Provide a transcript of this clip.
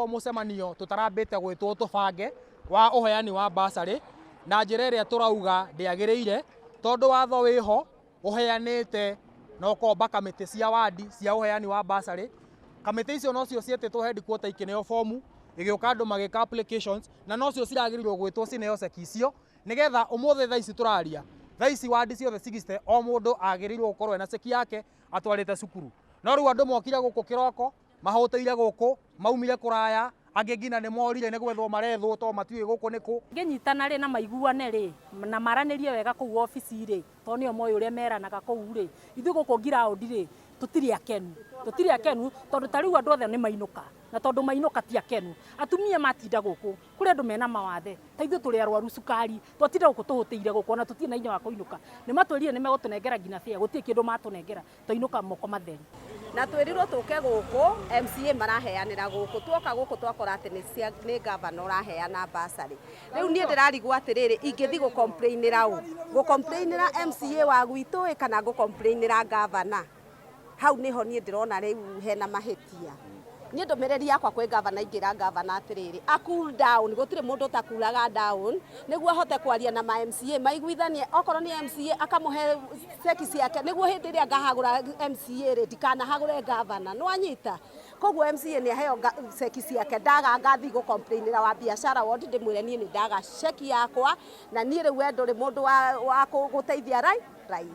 Tũretĩtwo mũcemanio tũtarambĩte gwĩtwo tũbange wa ũheani wa bursary na njĩra ĩrĩa tũrauga ndĩagĩrĩire, tondũ watho wĩho ũheanĩte na ũkomba kamĩtĩ cia wadi cia ũheani wa bursary. Kamĩtĩ icio nocio cietĩtwo headquarter ikĩneo fomu, igĩũka andũ magĩka applications, na nocio ciragĩrĩirwo gwĩtwo cineo ceki icio, nĩgetha ũmũthĩ thaa ici tũraria, thaa ici wadi ciothe 60 o mũndũ agĩrĩirwo gũkorwo ena ceki yake atwarĩte cukuru. No rĩu andũ mokire gũkũ kĩroko mahũtĩire gũkũ, maumire kũraya, angĩ nginya nĩ morire nĩ gwethwo marethwo tondũ matiũĩ gũkũ nĩ kũ. Ngĩnyitana rĩ na maiguane rĩ na maranĩrie wega kũu obici rĩ, tondũ nĩo moĩ ũrĩa meranaga kũu rĩ, ithuĩ gũkũ ground rĩ tũtirĩ akenu, tũtirĩ akenu tondũ ta rĩu andũ othe nĩ mainũka, na tondũ mainũka ti akenu. Atumia matinda gũkũ, kũrĩ andũ mena mawathe, ta ithuĩ tũrĩ arwaru cukari, twatinda gũkũ tũhũtĩire gũkũ ona tũtirĩ na hinya wa kũinũka. Nĩ matwĩrire nĩ megũtũnengera nginya fare, gũtirĩ kĩndũ matũnengera, twainũka moko matheri. Na twĩrirwo tũke gũkũ, MCA maraheanĩra gũkũ, tuoka gũkũ twakora atĩ nĩ nĩ gavana ũraheana bursary. Rĩu niĩ ndĩrarigwo atĩrĩrĩ, ingĩthiĩ gũ-complainĩra ũ? Gũ-complainĩra MCA wa gwitũ ĩ kana gũ-complainĩra gavana? Hau nĩho niĩ ndĩrona rĩu hena mahĩtia. Niĩ ndũmĩrĩri yakwa kwĩ gavana, ingĩra gavana atĩrĩrĩ, a cool down, gũtirĩ mũndũ ũtakuraga down, nĩguo ahote kwaria na ma MCA maiguithanie, okorwo nĩ MCA akamũhe ceki ciake, nĩguo hĩndĩ ĩrĩa ngahagũra MCA rĩ, ndikanahagũre gavana, nĩwanyita? Koguo MCA nĩ aheo ceki ciake, ndaga ngathiĩ gũ-complainĩra wa biacara ward ndĩmwĩre niĩ nĩ ndaga ceki yakwa, na niĩ rĩu we ndũrĩ mũndũ wa gũteithia raia.